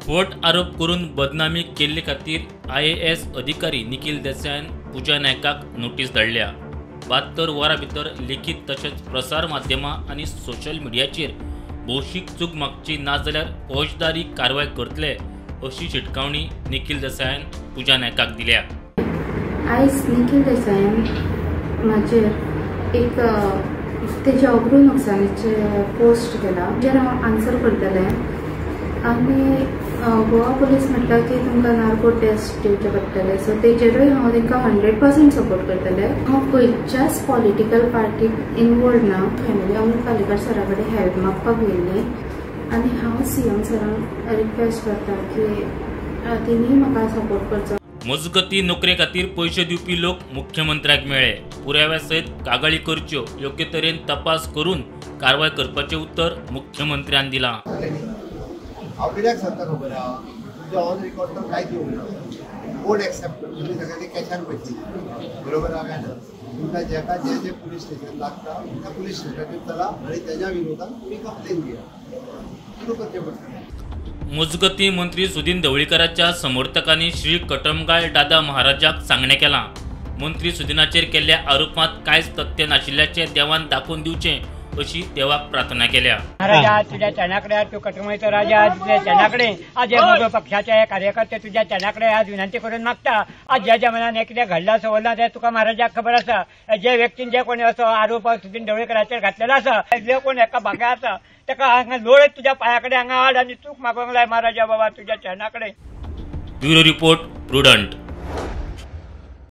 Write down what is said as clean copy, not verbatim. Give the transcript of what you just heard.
फट आरोप करून बदनामी केल्ले खातीर IAS अधिकारी निखिल देसायान पूजा नायकाक नोटीस धाडल्या. 72 वरां भितर लिखित तशेंच प्रसार माध्यमां आनी सोशल मिडियाचेर भौशीक चूक मागची ना जाल्यार फौजदारी कारवाय करतले अशी शिटकावणी निखिल देसायान पूजा नायकाक दिल्या. आयज निखिल देसायान म्हाजेर एक तेजे अब्रू नुकसानीचे पोस्ट केला, जेर हांव आन्सर करतलें. आनी गोवा पुलीस म्हटल्यार की तुमकां नार्को टेस्ट दिवचे पडटले, सो तेजेरूय हांव तांकां 100% सपोर्ट करतलें. हांव खंयच्याच पॉलिटिकल पार्टीक इनवॉल्व ना. फॅमिली अमोल पालेकर सरा कडेन हेल्प मागपाक गेल्ली आनी हांव CM सरांक रिक्वेस्ट करता की तेणी म्हाका सपोर्ट करचो. मजगती नोकरे खातीर पयशे दिवपी लोक मुख्यमंत्र्याक मेळ्ळे. पुराव्या सयत कागाळी करच्यो, योग्य तरेन तपास करून कारवाय करपाचें उत्तर मुख्यमंत्र्यान दिलां. हांव कित्याक सांगता खबर आहा, तुमचें ऑन रिकॉर्ड तर कांयच येवंक ना. कोण एक्सेप्ट तुमी सगळ्यांनी कॅशान पयशे दिले, बरोबर आहा काय ना? तुमकां जेका जे जे पुलीस स्टेशन लागता त्या पुलीस स्टेशनाचेर चला आनी तेज्या विरोधात तुमी कंप्लेन दिया, सुरू करचें पडटलें. मजगती मंत्री सुदिन ढवळीकराच्या समर्थकांनी श्री कटमगाळ दादा महाराजाक सांगणें केलां. मंत्री सुदिनाचेर केल्ल्या आरोपांत कांयच तथ्य नाशिल्ल्याचें देवान दाखोवन दिवचें अशी देवाक प्रार्थना केल्या. महाराजा तुझ्या चरणाकडे, तू कटमयचो राजा, तुझ्या चरणाकडे आज हे पक्षाचे कार्यकर्ते तुझ्या चरणाकडे आज विनंती करून मागता. आज ज्या ज्या मनान हे कितें घडलां सवरलां तें तुका महाराजाक खबर आसा. जे व्यक्तीन जे कोणी असो आरोप सुदिन ढवळीकराचेर घातलेलो आसा, जे कोण एका भागा आसा ताका हांगा लोळत तुझ्या पांया कडेन हांगा हाड आनी चूक मागूंक लाय महाराजा बाबा तुझ्या चरणाकडे. Bureau report, Prudent.